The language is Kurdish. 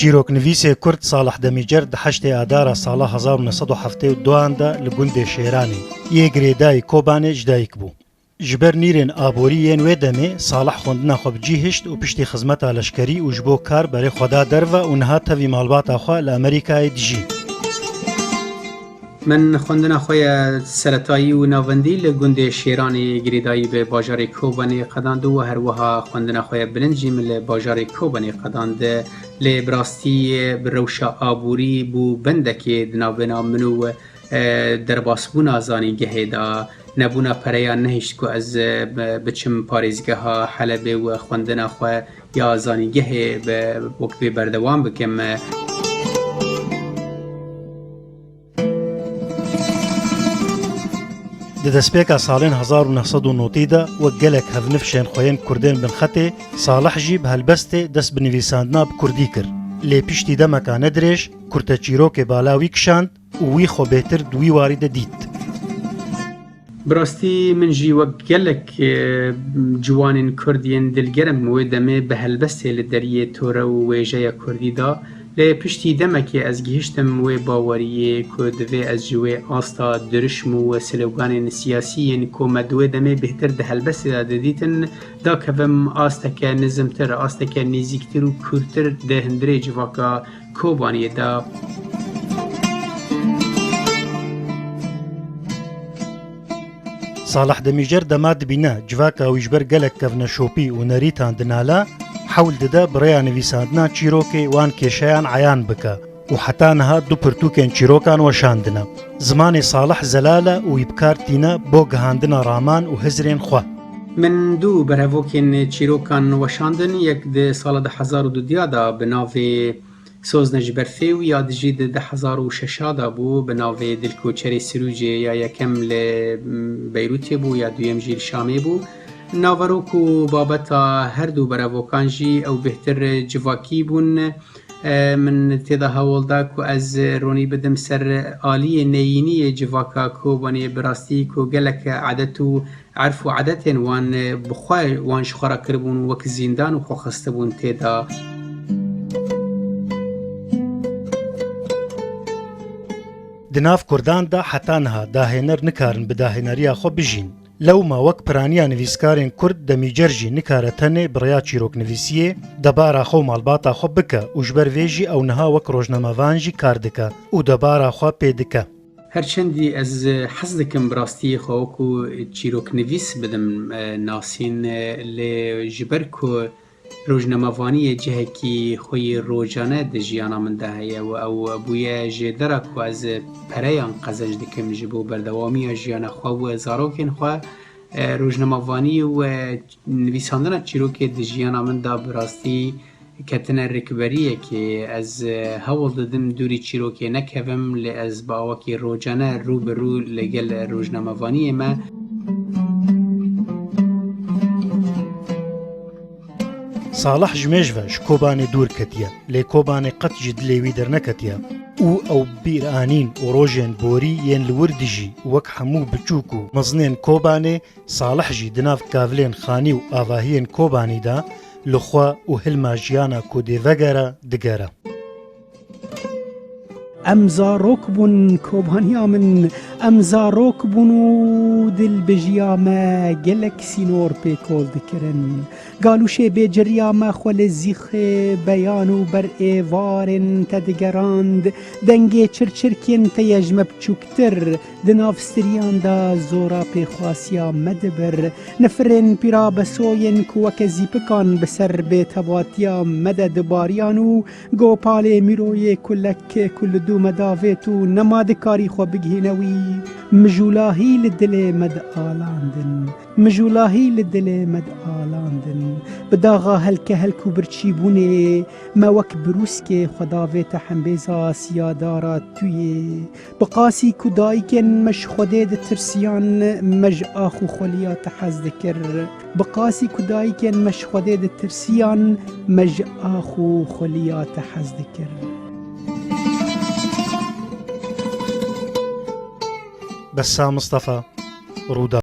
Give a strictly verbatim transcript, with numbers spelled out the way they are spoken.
Çîroknivîsê Kurd Salih Demîcer di heştê Adara sala hezar û neh sed û heftê û duan de li gundê Şêranê yê girêdayî Kobanê ji dayik bû. Ji ber nîrên aborî yên wê demê Salih xwendina xwe bi cî hişt û piştî xizmeta leşkerî û ji bo kar berê xwe da derve û niha tevî malbata xwe li Amerîkayê dijî. Min xwendina xwe ya seretayî û navendî li gundê Şêranê girêdayî bi bajarê Kobanê qedand û herwiha xwendina xwe ya bilind jî min li bajarê Kobanê qedand. Lê bi rastî bi rewşa aborî bû bendekê di navbêna min û, e, derbasbûna zanîngehê de. Nebûna pereyan nehişt ku ez, e, bi-, biçim parêzgeha Helebê û xwendina xwe ya zanîngehê bi-, wek vê berdewam bikim. Di destpêka salên hezar û neh sed û notî de wek gelek hevnifşên xwe yên Kurdên binxetê, Salih jî bi helbestê dest bi nivîsandina bi Kurdî kir. Lê piştî demeka nedirêj, kurteçîrokê bala wî kişand û wî xwe bêhtir di wî warî de dît. Bi rastî min jî wek gelek, e, ciwanên Kurd yên dilgerm wê demê bi helbestê li deriyê tore û wêjeya Kurdî da, lê piştî demekê ez gihiştim wê baweriyê ku divê ez ji wê asta dirişm û sloganên siyasî yên ku me di wê demê bêhtir di helbestê de didîtin, dakevim asteke nizimtir, asteke nêzîktir û kûrtir di hundirê civaka Kobaniyê de. Salih Demîcer dema dibîne civaka wî ji ber gelek kevneşopî û nerîtan dinale, hewl dide bi rêya nivîsandina çîrokê wan kêşeyan eyan bike û heta niha du pirtûkên çîrokan weşandine. Zimanê Salih zelal e û wî bi kar tîne bo gihandina raman û hizrên xwe. Min du berhevokên çîrokan weşandin, yek di sala du hezar û duduya de bi navê Sozne ji berfê û ya dijî di du hezar û şeş de bû, bi navê Dilkoçerê Sirûcê, ya yekem li, m, Beyrûtê bû, ya duyem jî li Şamê bû. Naverok û babeta her du berevokan jî ew bêhtir civakî bûn. E, min tê de hewl da ku ez ronî bidim ser aliyê neyînî yê civaka Kobanê, bi rastî ku gelek edet û erf û edetên wan, e, bi xwe wan ji xwe re kiribûn, wek zîndan û xwe xistibûn tê de. Di nav Kurdan de heta niha dahêner nikarin bi dahêneriya xwe bijîn. Lewma wek piraniya nivîskarên Kurd Demîcer jî nikare tenê bi rêya çîroknivîsiyê debara xwe û malbata xwe bike û ji ber vê jî ew niha wek rojnamevan jî kar dike û debara xwe pê dike. Her çendî ez hez dikim bi rastî xwe wekû çîroknivîs bidim, e, nasîn, e, lê ji ber ku rojnamevaniyê cihekî xwe yê rojane di jiyana min de heye û ew bûye jêdera ku ez pereyan qezenc dikim ji bo berdewamiya jiyana xwe û zarokên xwe, e, rojnamevanî û, e, nivîsandina çîrokê di jiyana min de bi rastî ketine rikberiyekê. Ez, e, hewl didim dûrî çîrokê nekevim, lê ez bi awakî rojane rû bi rû li gel rojnamevaniyê me. Salih ji mêj ve ji Kobanê dûr ketiye, lê Kobanê qet ji dilê wî derneketiye û ew bîranîn û rojên borî yên li wir dijî wek hemû biçûk û mezinên Kobanê, Salih jî di nav kavlên xanî û avahiyên Kobanî de li xwe û hilma jiyana ku dê vegere, digere. Em zarok bûn Kobaniya min, em zarok bûn û dilbijiya me gelek sînor pê kol dikirin. Galûşê bêciriya me xwe li zîxê beyan û ber êvarên te digerand, dengê çirçirkên te ye ji me biçûktir, di nav stiriyan de zora pêxwasiya me dibir. Nifirên pîrabesoyên ku weke zîpikan bi ser bêtebatiya me de dibariyan û gopalê mîroyê kulek ku li dû me davêt û nema dikarî xwe bigihîne wî, mijûlahî li dilê me dialandin. Mijûlahî li dilê me dialandin. Bi daxa helkehelk û birçîbûnê me wek birûskê xwe davête hembêza siyadara tuyê. Bi qasî ku dayikên me ji Xwedê ditirsiyan, me ji ax û xweliya te hez dikir. Bi qasî ku dayikên me ji Xwedê ditirsiyan, me ji ax û xweliya te hez dikir. Bessam Mistefa, Rûdawê.